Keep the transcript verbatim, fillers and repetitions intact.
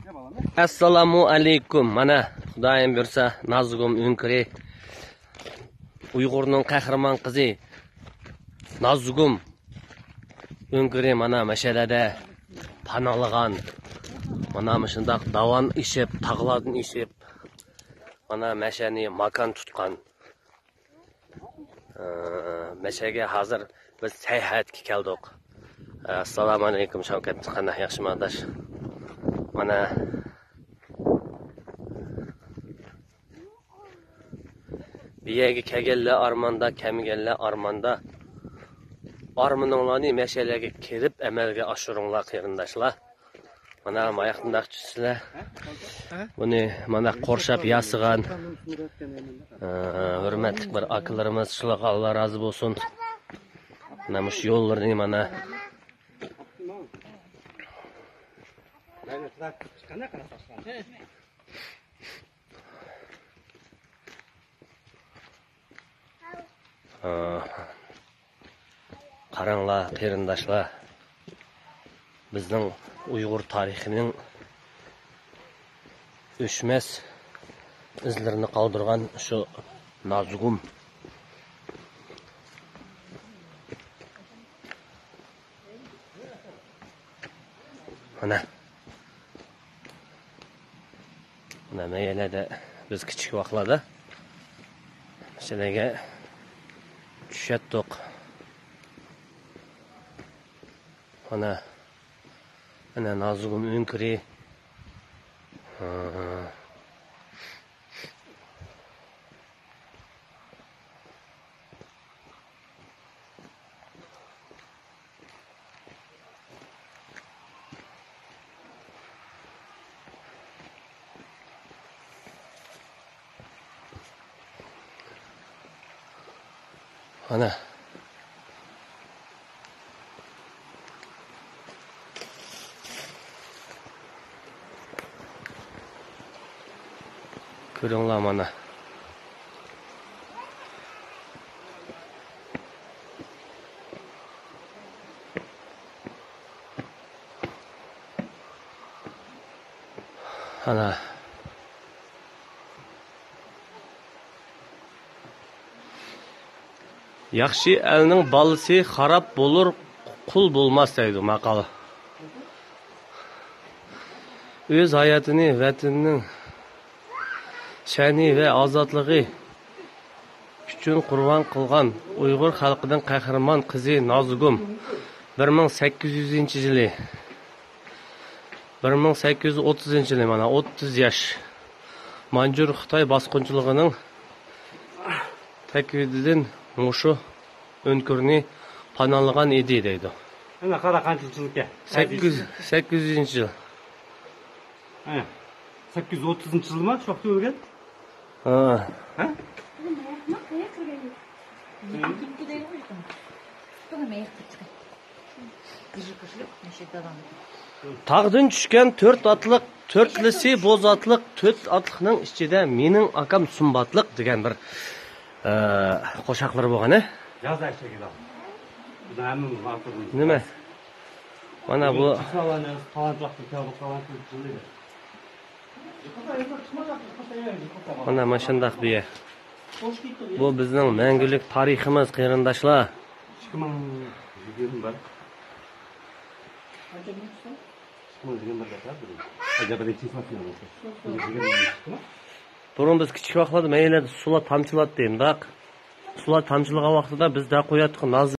ئەسسالامۇ ئەلەيكۇم. مانا، خۇدايىم بۇيرۇسا، نازۇگۇم ئۆڭكۈرى، ئۇيغۇرنىڭ قەھرىمان قىزى نازۇگۇم ئۆڭكۈرى مانا مەشەلەردە پاناھلىغان. مانا مۇشۇنداق داۋان ئېشىپ، تاغلاردىن ئېشىپ، مانا مەشەنى ماكان تۇتقان. ئە، مەشەگە ھازىر بىز ساياھەتكە كەلدۇق. ئەسسالامۇ ئەلەيكۇم، شەۋكەت، قانداق، ياخشىمۇ ئاداش؟ مانا، بۇ يەرگە كەلگەنلەر ئارماندا، كەلمىگەنلەر ئارماندا. ئارمىنىڭلارنى مەشەلەرگە كىرىپ ئەمەلگە ئاشۇرۇڭلار، قېرىنداشلار. مانا ماياقتىن چۈشسىلەر. بۇنى مانا قورشاپ ياسىغان، ئە، ھۆرمەتلىك بىر ئاكىلىرىمىز، شۇلارغا ئاللا رازى بولسۇن. مانا مۇشۇ يوللىرىنى مانا. ئە، قاراڭلار، قېرىنداشلار، بىزنىڭ ئۇيغۇر تارىخىنىڭ ئۆچمەس ئىزلىرىنى قالدۇرغان شۇ نازۇگۇم. مانا. مانا مەيەلەردە بىز كىچىك ۋاقىتلاردا مەشەلەرگە چۈشەتتۇق. مانا، مانا نازۇگۇم ئۆڭكۈرى. ھا. مانا. كۆرۈڭلار مانا. ئانا. ياخشى ئەلنىڭ بالىسى خاراب بولۇر، قۇل بولماس دەيدۇ ماقال. ئۆز ھاياتىنى ۋەتىنىنىڭ شەنى ۋە ئازادلىقى ئۈچۈن قۇربان قىلغان ئۇيغۇر خەلقىنىڭ قەھرىمان قىزى نازۇگۇم، بىر مىڭ سەككىز يۈزىنچى يىلى، بىر مىڭ سەككىز يۈز ئوتتۇزىنچى يىلى، مانا، ئوتتۇز ياش، مانجۇر خىتاي باسقۇنچىلىقىنىڭ تەھدىتىدىن مۇشۇ ئۆڭكۈرنى پاناھلىغان ئىدى دەيدۇ. ئەنە قارا، قانچىنچى يىلكەن؟ سەككىز، سەككىز يۈزىنچى يىل. ھە. سەككىز يۈز ئوتتۇزىنچى يىلما شۇ ۋاقىتتا ئۆلگەن؟ ھە. ھە؟ تاغدىن چۈشكەن تۆت ئاتلىق، تۆتلىسى بوز ئاتلىق، تۆت ئاتلىقنىڭ ئىچىدە مېنىڭ ئاكام سۇمباتلىق دېگەن بىر، ئە، قوشاقلىرى بولغان، ھە؟ ياز ئەشەگىدە. بۇ ھەممىمىز ئاتلىق. نېمە؟ مانا بۇ. تالانت ۋاقتى، تالانت ۋاقتى. مانا ماشۇنداق بىيە. بۇ بىزنىڭ مەڭگۈلۈك تارىخىمىز، قېرىنداشلار. ئىككى مىڭ يىگىرمە بىر. ئىككى مىڭ يىگىرمە بىر دەپ بىر. ئەجەب بىر چىقماس يەنى. بۇرۇن بىز كىچىك ۋاقىتلاردا مەيلەردە سۇلار تامچىلاتتى، مۇنداق. سۇلار تامچىلىغان ۋاقتىدا بىز دە قوياتتۇق ناز